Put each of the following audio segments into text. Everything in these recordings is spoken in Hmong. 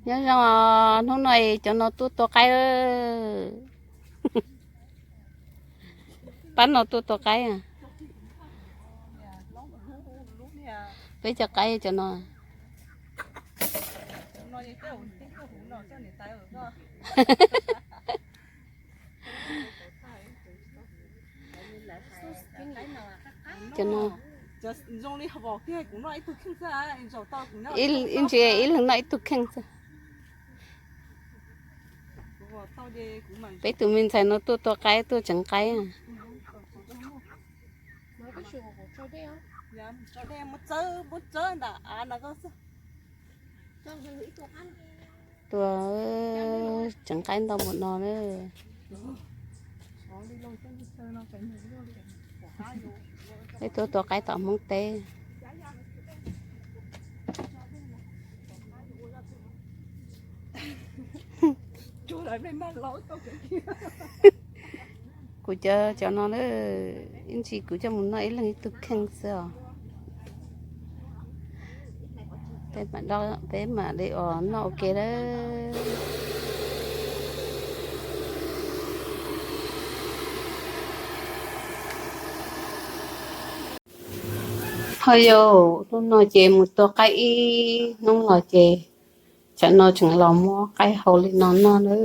Nyob zoo os, hnub no cov no tuaj tua qaib. Pab no tuaj tua qaib. Peb cov qaib cov no. Cov no ib ntsis ib leeg noj ib tug kheej xwb. Peb tus me ntxhais no tuaj tua qaib, tuaj tseev qaib. Tua tseev qaib ntau npaum no na. Peb tuaj tua qaib tom Hmoob teb. Kuv cov cov no na, ib ntsis kuv coj mus noj ib leeg ib tug kheej xwb os. Peb mam li ua noj ua ke lawm. Ho yog hnub no ces mus tua qaib ib hnub los ces tsam no tseem los muab qaib hau li no noj na.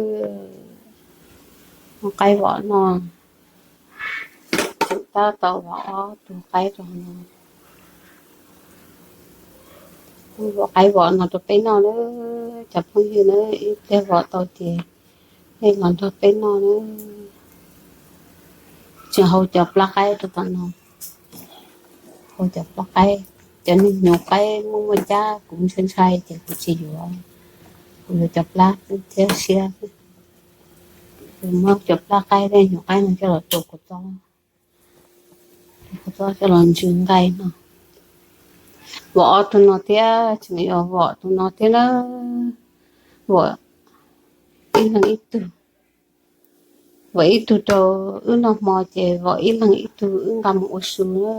Muab qaib vom noj. Tseem tab tom vom ob tug qaib rau no. Muab qaib vom no rau peb noj na, cov phooj ywg na, ib pliag vom tau ces nej los nrog peb noj na. Tseem hau cov plab qaib rau tom no. Hau cov plab qaib, cov niag hnyuv qaib muaj muaj cab kuv ntshai ntshai ces kuv tsis yuav. Kuv yuav cov plab thiab siab. Kuv muab cov plab qaib thiab hnyuv qaib no coj los tua kua txob. Tua kua txob coj los ntsw nqaij no. Vom ob tug no thiab, tseem yuav vom tus no thiab na. Vom ib leeg ib tug. Vom ib tug rau wb noj hmo ces vom ib leeg ib tug wb nqa mus ua su na.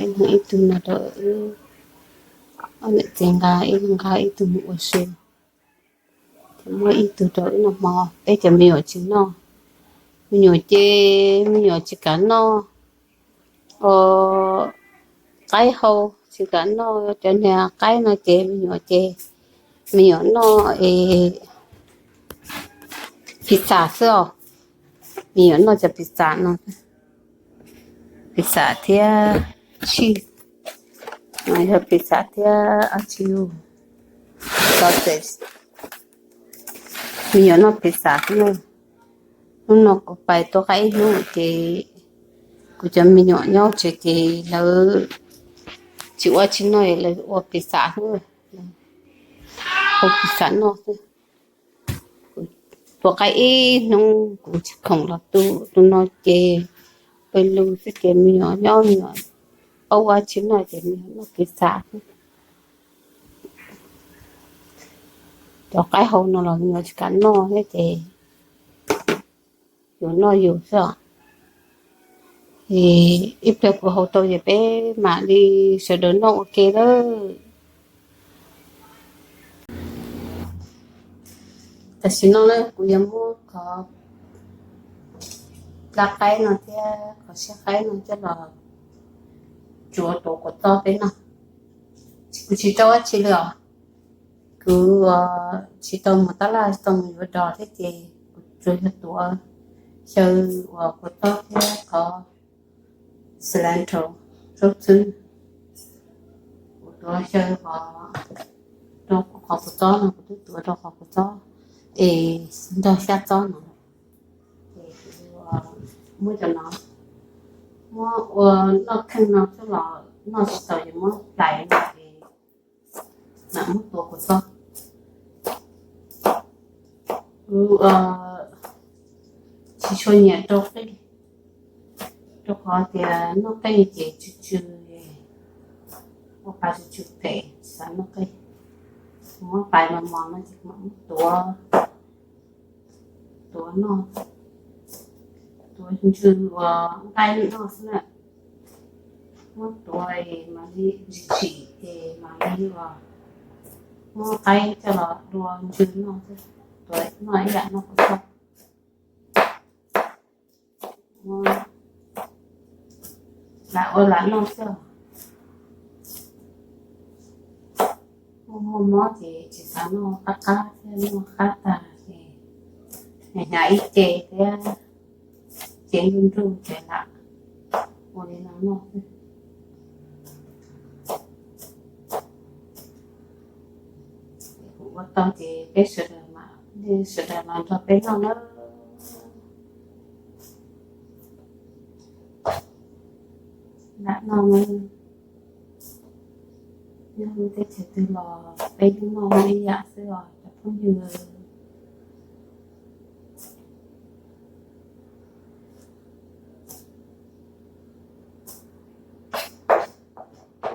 Ib leeg ib tug no rau wb, ob niam txiv nqa ib leeg nqa ib tug mus ua su. Ces muab ib tug rau wb noj hmo, peb cov me nyuam tsis noj. Me nyuam ces me nyuam tsis kam noj, o, qaib hau, tsis kam noj cov niag qaib no ces me nyuam ces me nyuam noj es pizza xwb os. Me nyuam noj cov pizza no, pizza thiab cheese, yog pizza thiab ab tsi, sausage. Me nyuam noj pizza xwb na. Hnub no kuv pais tua qaib ib hnub ces kuv cov me nyuam nyob tsev ces lawv tsis ua tsis noj, lawv ua pizza xwb, ua pizza noj xwb. Tua qaib ib hnub kuv tsis khoom los tu, tus no ces pawg lug xwb ces me nyuam nyob me nyuam paub ua tsis noj ces me nyuam noj pizza xwb. Cov qaib hau no los me nyuam tsis kam noj thiab ces yus noj yus xwb os. Ib pliag kuv hau tau ces peb mam li sawv daws noj ua ke lawm. Tam sim no na kuv yuav muab qhov plab qaib no thiab qhov siab qaib no coj los tsuav tuav kua txob peb noj. Kuv tsis rau dab tsi li os. Kuv tsis tau mus tab laj, tsis tau mus yuav dos thiab ces kuv tsuas yog tuav xyaw uas kua txob thiab qhov cilantro, zaub txhwb. Kuv tuav xyaw qhov, rau qhov kua txob no, kuv twb tuav rau qhov kua txob es ntog xyab txob no. Ces kuv muab cov no, muab ua noj kheej no xwb los noj tsis tau, yuav muab hlais no es mam muab tua kua txob. Kuv tsis tshua nyiam rau qej, rau qhov tias noj qej ces tsw tsw, ua pa tsw tsw phem, tsis xav noj qej. Kuv muab pais mos mos no ces kuv mam muab tuav, tuav noj, tuav ntsw ua nqaij noj xwb na. Muab tuav es mam li ntsim ntsim ces mam li muab qaib coj los dua ntsw noj xwb. Tuav noj ib yam noj qhauv txhoj. Lam ua lam noj xwb. Muaj muaj mob ces tsis xav noj, qab qab thiab noj qab tag ces hnyav ib ce thiab ces nruj nruj ces lam ua li no noj xwb. Kuv ua tau ces peb sawv daws mam, nej sawv daws los nrog peb noj nawb. Lam noj nawb. Nyob lub teb chaws twg los peb yeej noj ib yam xwb os cov phooj ywg.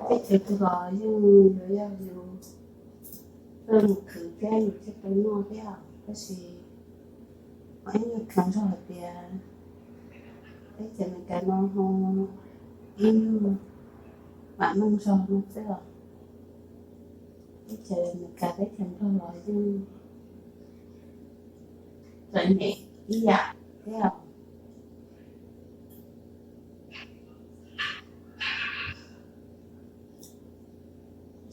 Teb chaws twg los yeej yuav yog yus tuaj mus khwv thiab yus thiaj tau noj thiab, tab sis ib nyuag kheev zog hais tias teb chaws Amelikas no ho ib nyuag mam meej zog no xwb os. Teb chaws Amelikas teb chaws Nplog los yeej txom nyem ib yam thiab.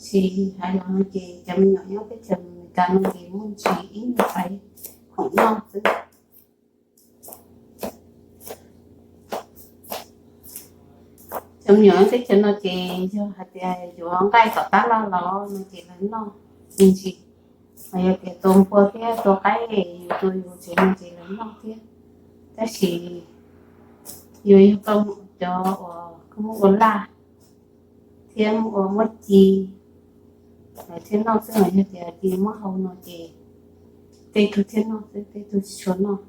Tab sis hais los no ces cov me nyuam nyob teb chaws Amelikas no ces muaj ntsis ib nyuag faiv khoom noj xwb. Cov me nyuam nyob teb chaws no ces yog hais tias yuav nqaij tom tab laj los no ces lawv noj me ntsis, ho yog tias tua npua thiab tua qaib yus tua yus tsev no ces lawv noj thiab. Tab sis yus yog koj cov uas koj muab ua laj thiab muab ua muab ci lawv thiaj noj xwb, ho yog tias ci muab hau no ces tej tug thiaj noj xwb, tej tug tsis tshua noj.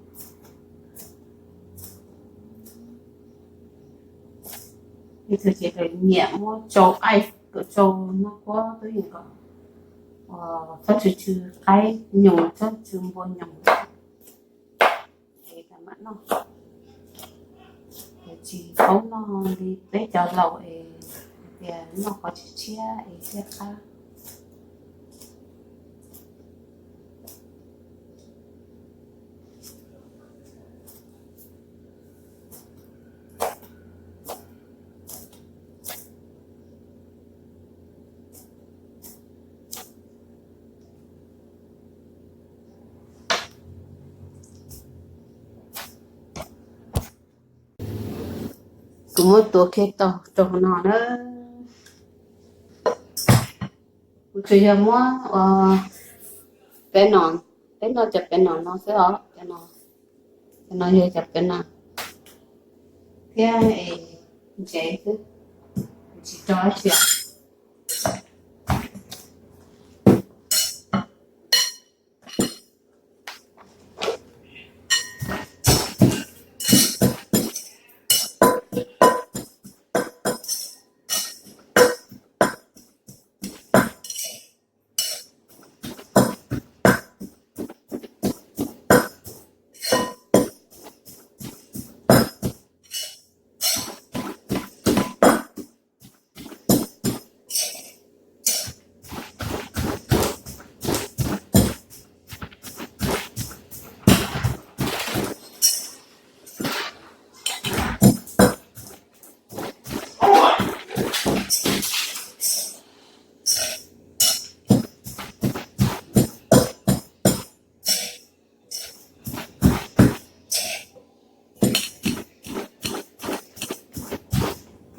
Tej tug ces lawv nyiam muab tsau aij kom tsau noj kuab tub yees kom txhob tsw tsw qaib nyoos, txhob tsw npua nyoos. Es mam noj, tsis paub noj li peb cov laus es hais tias noj qhov tshiab tshiab es thiaj qab. Kuv muab tuav kiag tau rau hauv no na. Kuv tsuas yog muab peb no, peb noj cov peb no no xwb os. Cov no yog cov peb no thiab es ntsev xwb, kuv tsis rau dab tsi.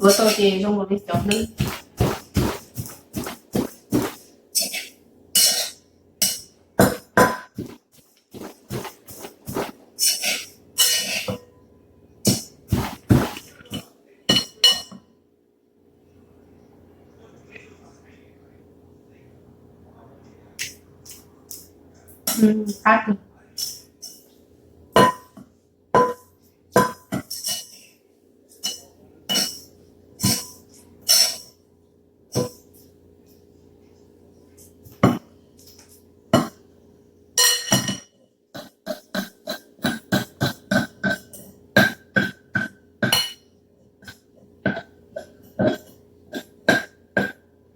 Tuav tau ces zoo nkaus li cov hlwb. Qab kawg.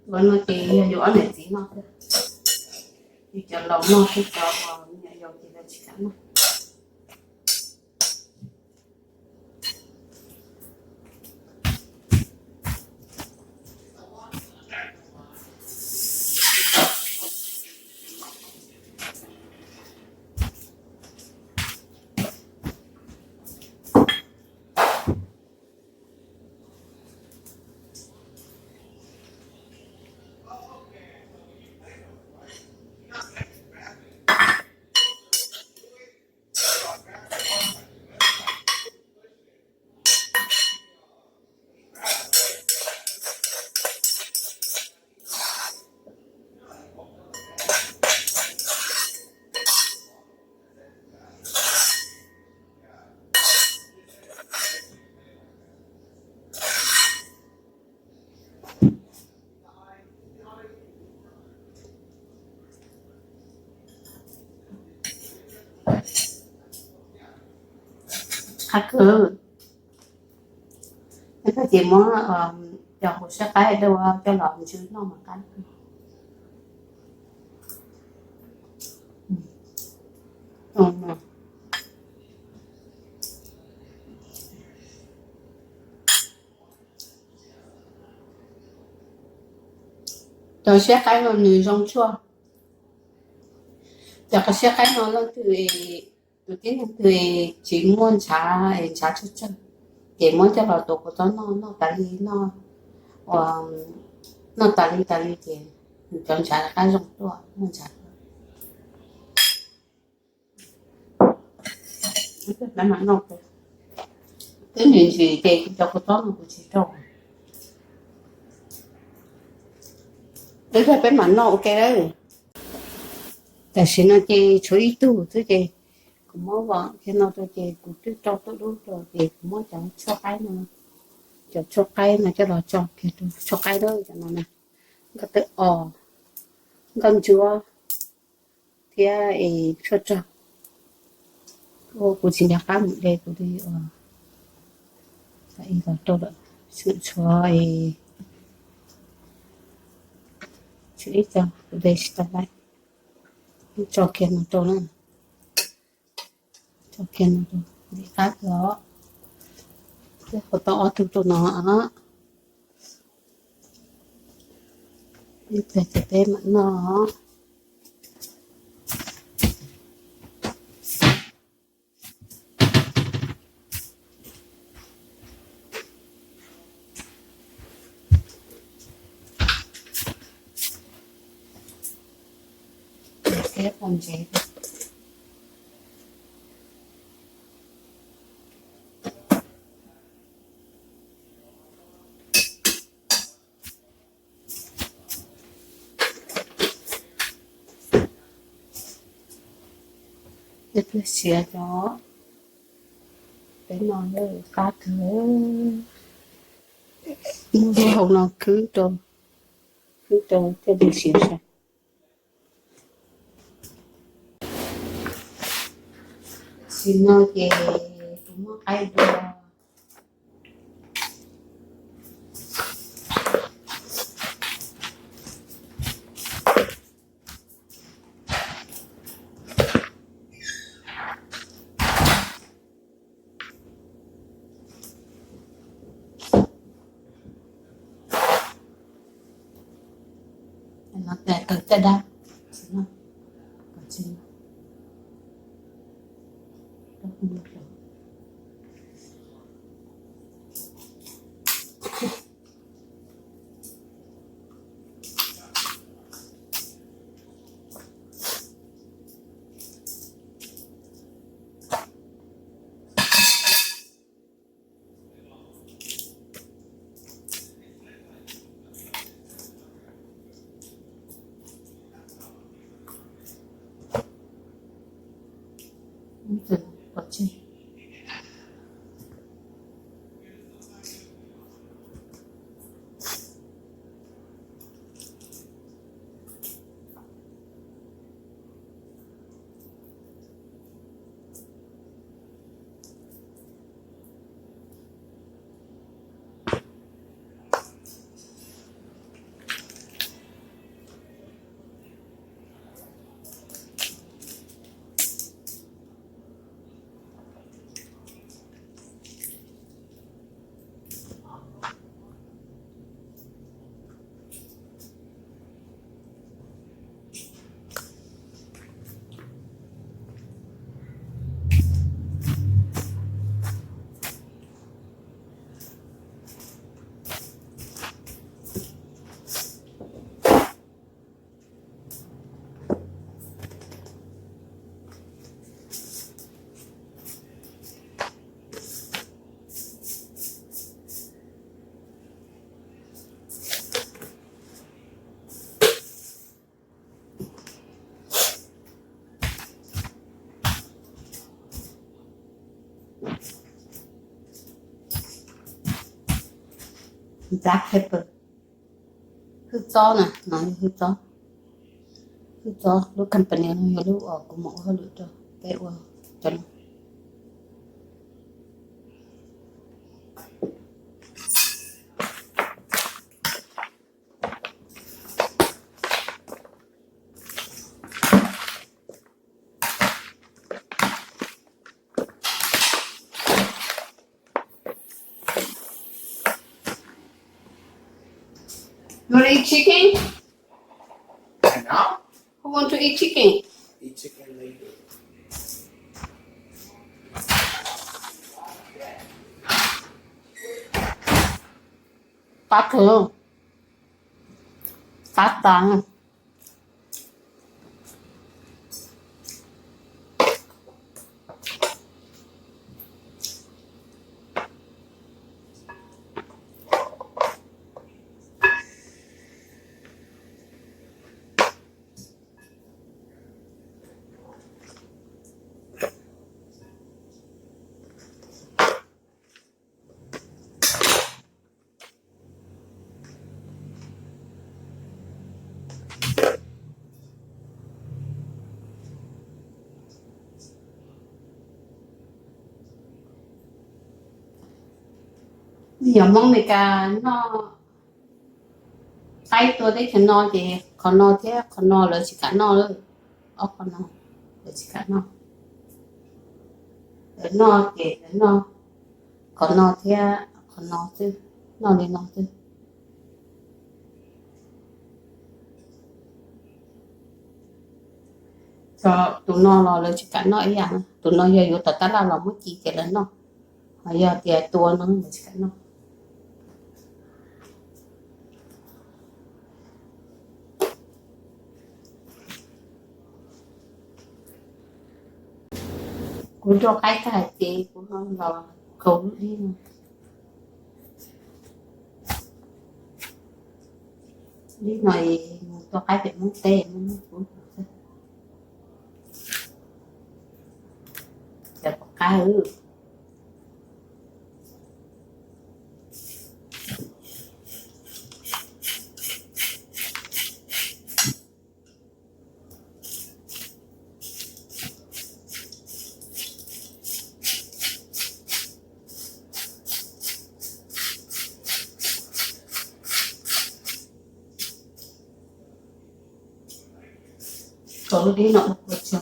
Ua no ces yog yus ob niam txiv noj xwb, yus cov laus noj xwb, cov uas me nyuam yaus ces lawv tsis kam noj. Qab kawg. Ces muab cov hauv siab qaib dua coj los ntsw noj mas qab. Cov siab qaib no nws zoo tshuaj. Cov siab qaib no leej twg, tus tib neeg twg tsis muaj ntshav, ntshav tsawg tsawg, ces muab coj los tuav kuv txob noj, noj tas li, noj, noj tas li tas li ces cov ntshav rov qab zoo tuaj, muaj ntshav. Twb ntsim ntsim ces cov kuv txob no kuv tsis rau. Ib pliag peb mam noj ua ke lawm. Tam sim no ces tshuav ib tug xwb ces kuv muab vom kiag no rau ces kuv twb rau tuaj dub rau ces kuv muab cov tshuaj qaib no, cov tshuaj qaib no coj los tso kiag rau tshuaj qaib lawm cov no na, nkauj tawb os, nkauj ntsuab thiab es tshuaj rog. Kuv tsis nco qab mus de kuv li uas ib los rau lawm, tshuav, tshuav ib co kuv de tsis tau lawm, tso kiag no rau na, tso kiag no rau, li qab os. Peb hau tau ob tug rau no os. Ib pliag ces peb mam noj. Thiab pom ntsev. Ib pliag siav cov peb no qab kawg. Muab lub hau no khwb rau, khwb rau thiaj li siav sai. Tam sim no ces kuv muab qaib dua. Black pepper, hwj txob na, no yog hwj txob. Hwj txob lub company no yog lub uas kuv mus ua hauj lwm rau, peb ua cov no. You want to eat chicken? Right now? Who want to eat chicken? Eat chicken later. Qab kawg, qab tas. Yog Hmoob Mes Kas noj qaib tua teb chaws no ces qhov no thiab qhov no lawv tsis kam noj lawm. Ob qhov no lawv tsis kam noj. Lawv noj ces lawv noj qhov no thiab qhov no xwb, noj li no xwb. Tus no los lawv tsis kam noj ib yam, tus no yog yuav tom tab laj los muab ci ces lawv noj, ho yog tias tua no lawv tsis kam noj. Kuv rau qaib tag ces kuv los kaus lub dib no. Dib no mus tua qaib pem Hmoob teb, Hmoob Hmoob kuv xwb. Cov pom qab. Kaus lub dib no ua kuv tso.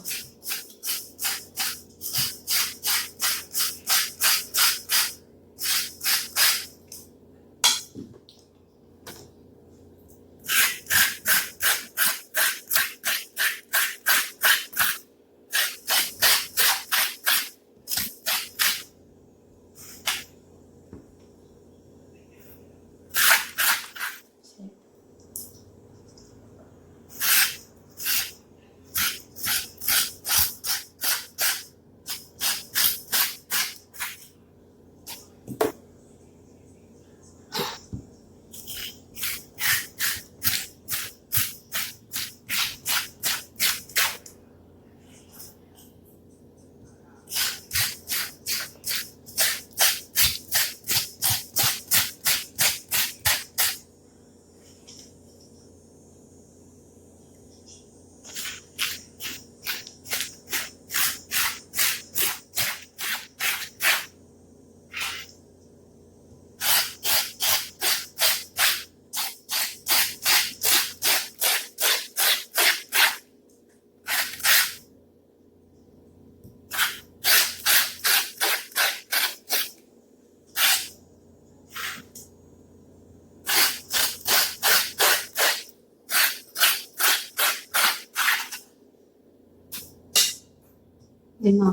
Li no,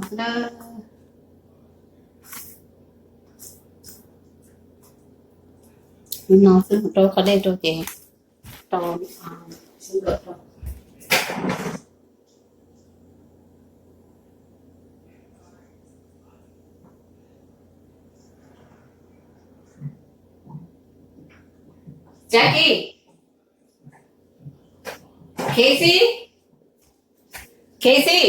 li no xwb, mus rau qhov dej rau ces rau sib nkawm rau. Jackie, Casey, Casey,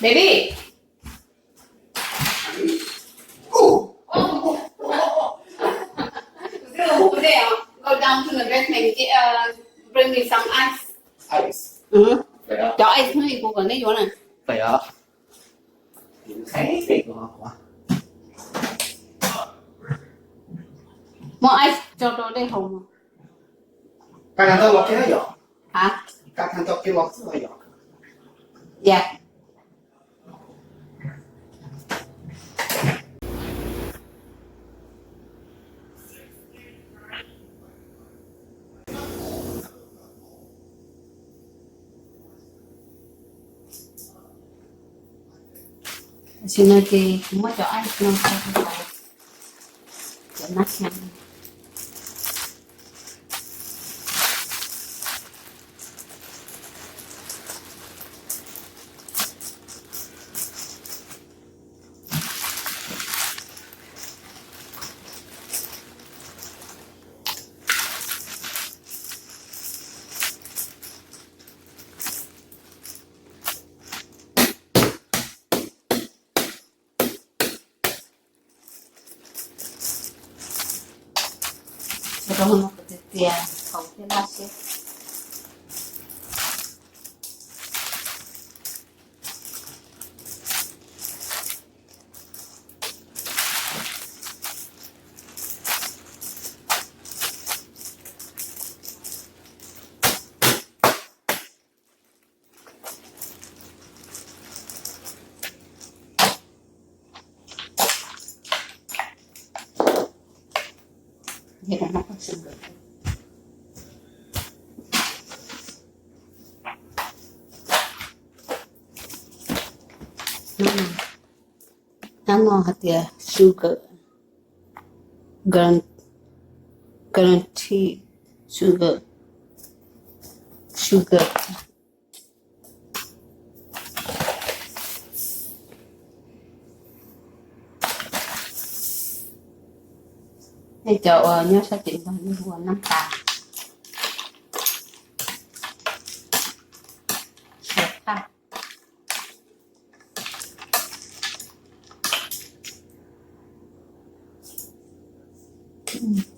baby. Go down to the basement, get, uh, bring me some ice. Ice. Cov ice hnub kuv kom neb yuav na. Muaj ice tso rau dej haus mas. Ya. Tam sim no ces kuv muab cov ice no tso rau hauv cov nab xyas. Rau no tias tias thaum thiaj laj siab. Nab no hais tias sugar, guarantee sugar, sugar. Nej cov uas nyob sab tim no nej hu ua nab tas, suav thaj.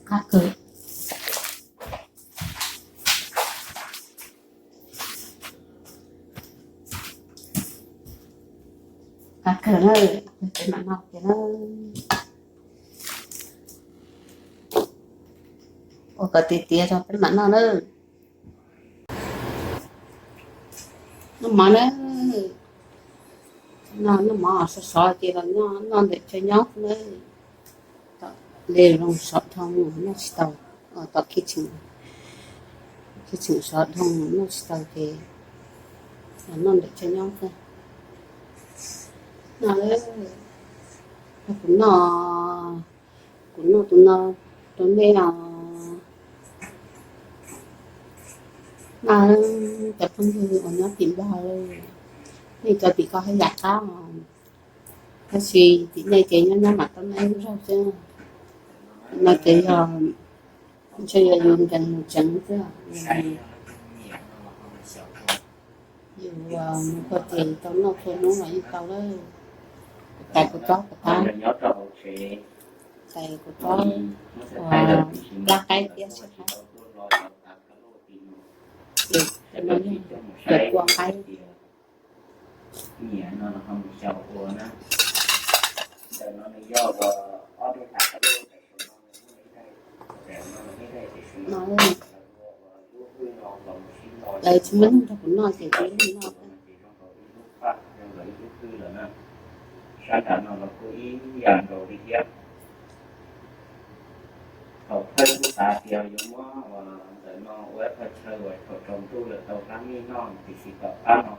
Qab kawg. Qab kawg na, peb mam noj kiag na. Ua kom tiav tiav rau peb mam noj na. Noj mov na. Noj, noj mov sov sov ces los noj ntawm chaw nyob na. Tom le zoo sov dhoo noj tsis tau, tom kitchen, kitchen sov dhoo noj tsis tau ces los noj ntawm chaw nyob xwb. Noj, kuv noj, kuv noj tus no rau nej os. Noj, cov phooj ywg uas nyob tim Nplog, nej cov tim ko haj yam qab os. Tab sis tim nej ces nyob nyob mam tau noj ib zaug xwb. No ces yog, ntshe yog yus nkees mus tsev xwb. Yus mus kho ces tau noj txhua hnub los yeej tau lawm. Kuv tais kuv tsob kuv tais, tais kuv tsob uas plab qaib thiab sab qaib. Ces no yog cov kua qaib. Nyiam no los ho mus xyaum ua na. Ntawm no nws yog uas ob tug tas qhov lub, tam sim no nws muaj ib daim, tam no nws ib daim tam sim no lawv tsis muaj neeg nrog kuv noj ces kuv ib leeg noj. Ces zoo nkaus ib lub paj, zoo nkaus ib lub hwj lawm na. Sab nram no los kuj ib yam nkaus li thiab. Thaum thawj kuj xav tias yuav muab uas ntawm no ua ib qho chaw uas thaum tsaus ntuj lawm tau hlab mij noj, tiam sis tom qab no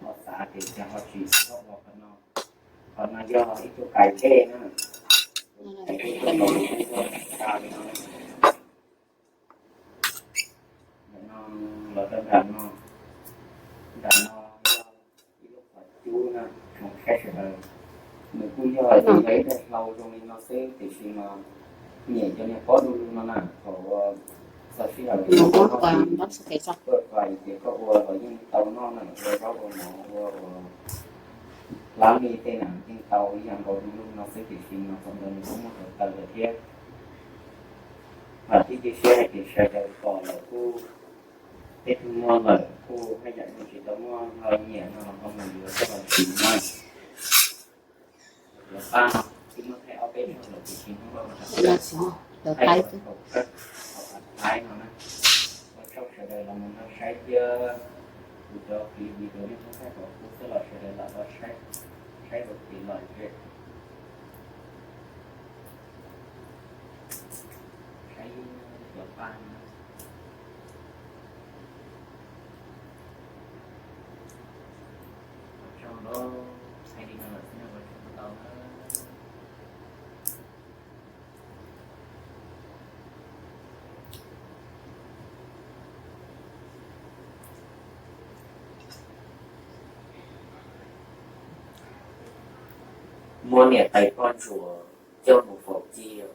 ho xav tias cas ho tsis txhob ua qhov no. Qhov no yog ib tug qais dej na. Ntawm no los rau nram no, nram no yog ib lub qhov cub na, tsoom saib sawv daws. Nws kuj yog, yog ib daim hlau zoo li no xwb, tiam sis mas nyiam cov niag pob du lug no na, thaum uas txog sij hawm tuaj fais ces koj ua los yeej tau noj na, ua zaub ua mov ua, ua hlab mij tej na yeej tau ib yam nkaus du lug no xwb, tiam sis mas thaum ntawd nws kuj muaj hluav taws lawm thiab. Vam Ib cia siab hais tias sawv daws pom lawm kuj, tej tug muaj lawm kuj haj yam yeej tsis tau muaj ho nyiam no los ho mus yuav coj los siv na. Cov paj no twb muaj thaij ob peb zaug lawm tiam sis hnub no rov qab thaij rau hauv Thaib no na. Ua tsaug sawv daws los mus nrog saib thiab, kuv cov clip video nej phooj ywg thaij kom kub xwb los sawv daws lam los saib, saib ua kev lom zem, saib cov paj no na. Ua tsaug, thaij li no lawm xwb na, ua tsaug ntau na. Muab niam tais poj ntsuam coj mus faus cia,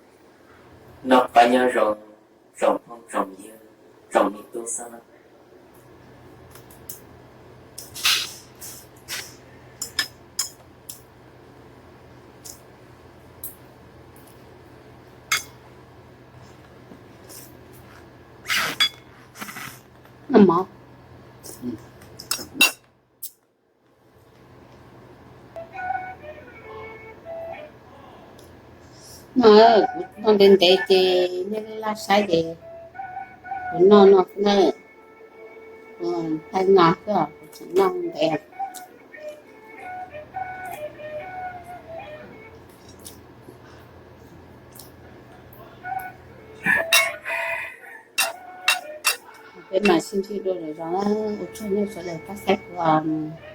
noj qab nyob zoo, tsoom phooj tsoom ywg, tsoom me tub xab na. Noj mov. No, kuv noj ntev ntev ces nej laj saib ces kuv noj no na. Kuv thaij no xwb, kuv tseem noj ntev. Peb mam sib ntsib dua lwm zaus, ua tsaug nej sawv daws pab saib kuv os.